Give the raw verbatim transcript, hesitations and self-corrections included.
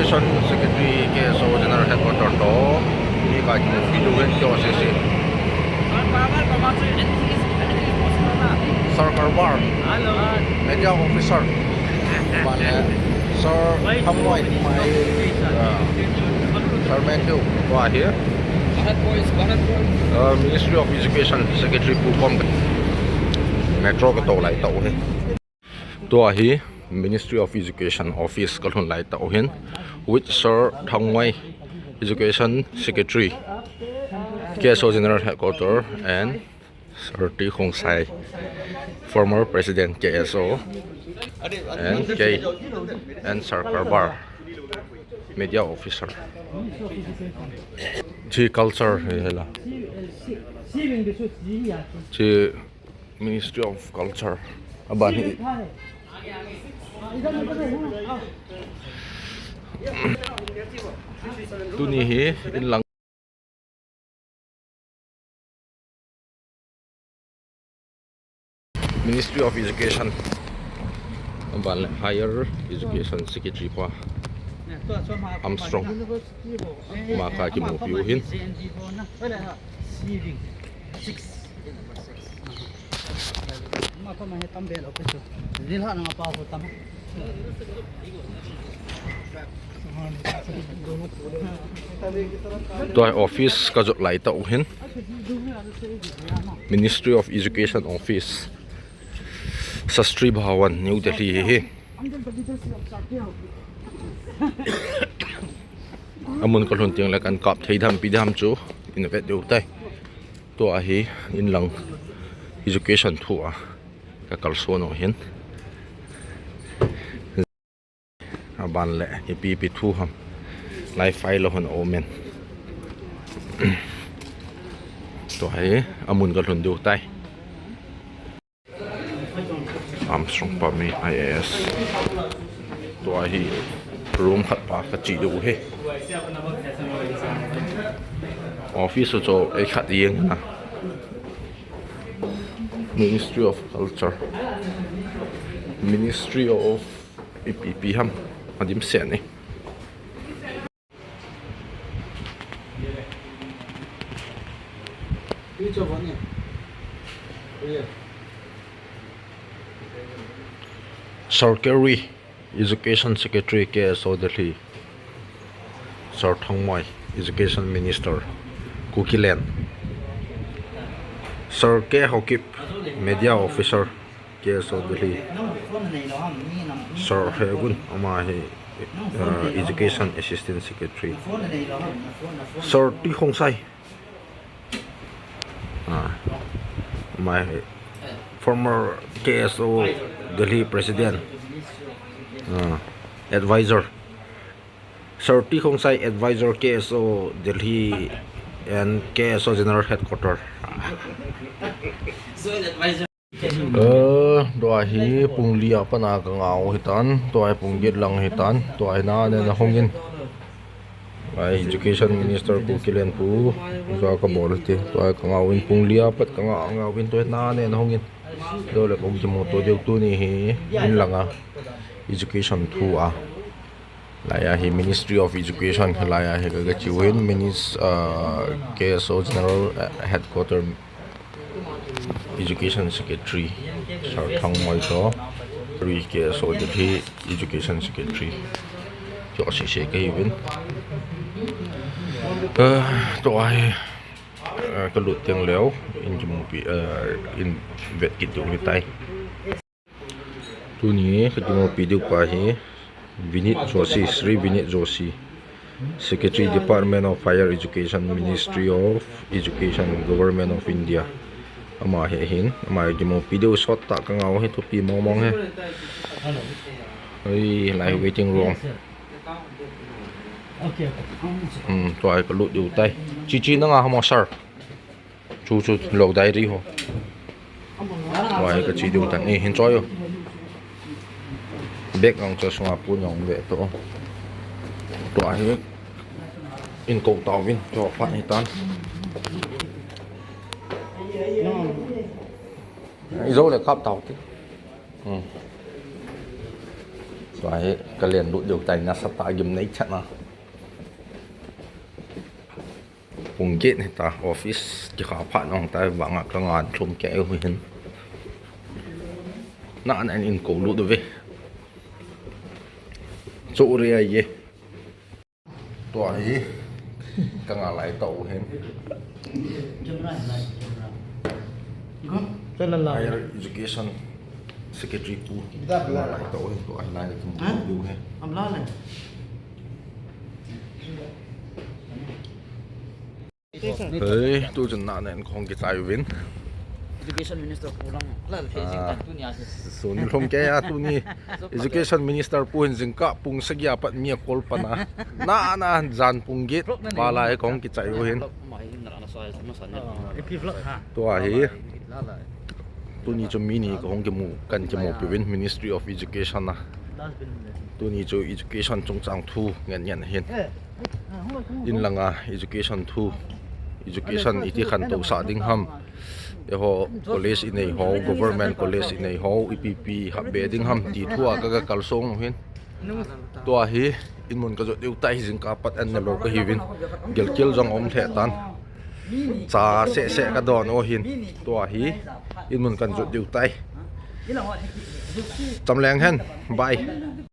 Secretary K S O General Headquarter to ni ka kimu pi du hen kyo sisi. Sir Karbar, Media Officer. Bale, Sir Thamngoi, my, uh, Sir Matthew, who are here. Uh, Ministry of Education Secretary Pu Kom. Metro ka to lai tau hi. Tua hi Ministry of Education Office ka lhun lai tau hin, with Sir Thamngoi, Education Secretary, K S O General Headquarter, and Sir T Khongsai, former President K S O, and K, and Sir Karbar, Media Officer. Chi culture hi la. Chi Ministry of Culture. Aban hi. Tuni hi inlang Ministry of Education. Aban le Higher Education Secretary pa Armstrong. Ama ka kimu piu hin. Tua office ka jot lai tau hin. Ministry of Education Office. Sastry Bhawan, New Delhi hi. Amun ka lhun teng le kan kap thei dam pi dam chu in vet diu tai. Tua hi inlang education thu a ka kalson u hin. Aban le ipi ipi thu ham lai file hon omen. Tua hi amun ka lhun diu tai. Armstrong Pami I A S. Tua hi room khat pa ka chi diu hi. Office chu ei khat jeng na. Ministry of Culture. Ministry of ipi ipi ham. Adim sen ni. Sir Kerry, Education Secretary, K S O Delhi. Sir Thangmoi, Education Minister, Kukiland. Sir K Haokip, Media Officer, K S O Delhi. Sir Hegun, ama hi, uh, Education Assistant Secretary. Sir T Khongsai, uh, ama hi former K S O Delhi President, uh, Advisor. Sir T Khongsai, Advisor, K S O Delhi and K S O General Headquarter. Eh, tua hi pung li a pat a ka ngah u hitan, tua hi pung get lang hitan, tua hi na nen a hung in. Ai, Education Minister Kukiland pu, tua ka bol ti, tua hi ka ngah u in pung li a pat ka ngah, ngah u in tua hi na nen a hung in. Tua le kong kimu to diu tuni hi, inlang a, education thu a. Lai a hi Ministry of Education, lai a hi ka, ka chi u hin Minis-, ah, K S O General, ah, Headquarter Education Secretary, Sir Thangmoi to, Rui K S O Delhi Education Secretary. Cho si se ka hi vin. Ah, tua hi, ah, ka lut teng leo, in kimu pi, ah, in vet kit diu hi tai. Tuni ka kimu pi diu pa hi Vinit Joshi, Shri Vinit Joshi, Secretary, Department of Higher Education, Ministry of Education, Government of India. Ama hi hin, ama kimu pi diu sot ta ka ngah u hi thupi mong mong hi. Oi, lai waiting room. Hmm, tua hi ka lut diu tai. Chi chi na nga hamo sir. Chu chu lou diary ho. Wai ka chi diu tan. Eh, hin choi o. Bag ang chu sunga pu nyong ve to. Tua hi in ko tau vin, tua phat hi tan. I zo le kap tau ti. Hmm. Tua hi ka len lut diu tai, nasatah a gimnei chat na. Pung get hita office kikha phat nung tai vanga ka ngan thum ke u hin. Na an an in ko lut ve. Chu ri ai ye. Tua hi ka nga lai tau hin. Camera, camera. Higher Education Secretary pu ka nga lai tau hin, tua hi lai ka kim pu hin. Hei, tu chun na nen khong kichai uvin. Education Minister pu lang la le jing tan tuni a. Sun lhom ke a tuni. Education Minister pu hin jingkah pung sagi a pat mi a kol pana. Na na jan pung get pala hi khong kichai u hin. Tua hi. Tuni chu mi ni khong kimu kan kimu piuvin Ministry of Education a. Tuni chu education chungchang thu ngen ngen hin. In langa education thu, education iti khantou sah ding ham, eiho college inei ho, government college inei ho, ipi ipi hap be ding ham ti thu a ka, ka kalsong u hin. Tua hi in mun ka jot diu tai, jingkah pat an ne lou ka hiuvin. Gelkel jong um lheh tan. Cha seh seh ka don u hin. Tua hi in mun kan jot diu tai. Cham leng hen. Bye.